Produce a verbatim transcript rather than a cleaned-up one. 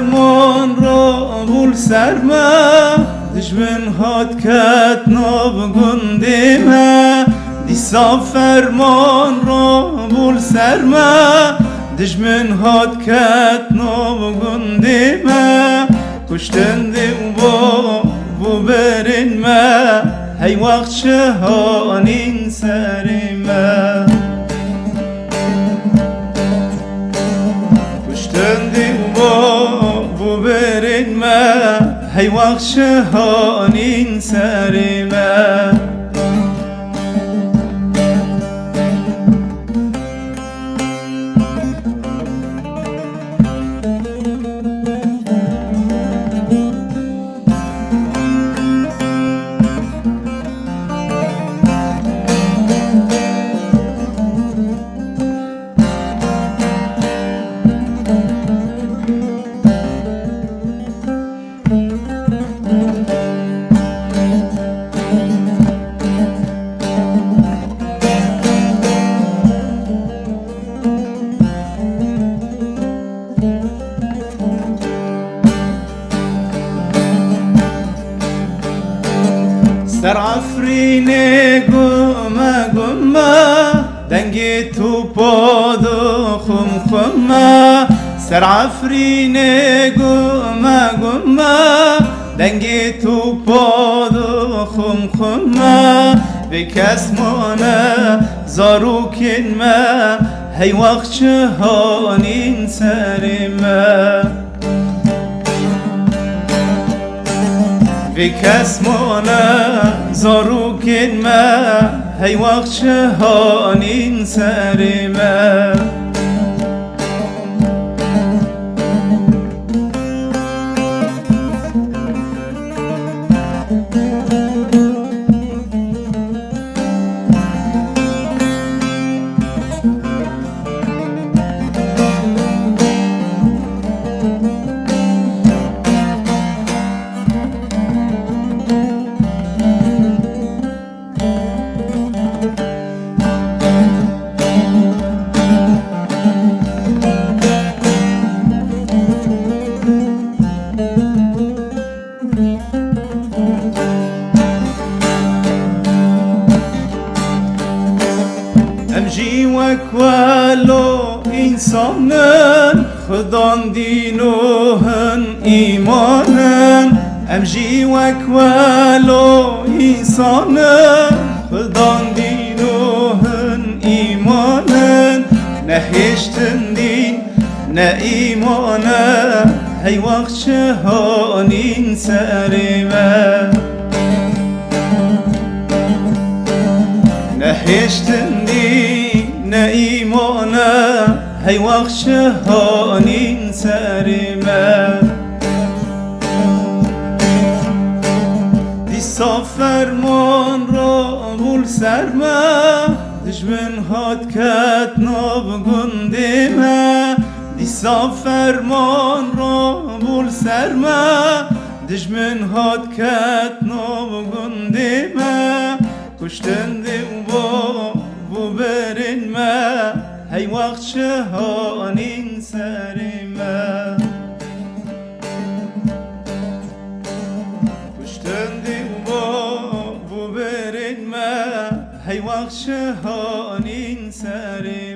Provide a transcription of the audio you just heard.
Ferman rabû li ser me, dijmin hat ket nav gundê me. Dîsa ferman rabû li ser me, dijmin hat ket nav gundê me. Kuştin dî û bo, bo berên me, hey wext çi hanîn serê me. Kuştin dî û bo, bo berên me, hey wext çi hanîn serê me. Ser Efrînê gume gume, dengê topa dixum xume. Ser Efrînê gume gume, dengê topa dixum xume. Vê kes mane zarokên me, hey wext çi hanîn serê me. Vê kes mane zarokên me, hey wext çi hanîn serê me. Em jî wek welo însan in, Xudan dîn û hin îman in. Em jî wek welo însan in, Xudan dîn û hin îman in. Nehêştin dîn, ne îman e, hey wext çi hanîn serê me. Nehêştin dîn, ne îman e, hey wext çi hanîn serê me. Dîsa ferman rabû li ser me, dijmin hat ket nav gundê me. Dîsa ferman rabû li ser me, dijmin hat ket nav gundê me. Kuştin dî û bo, bo berên me, hey wext çi hanîn serê me. Kuştin dî û bo, bo berên me, hey wext çi hanîn serê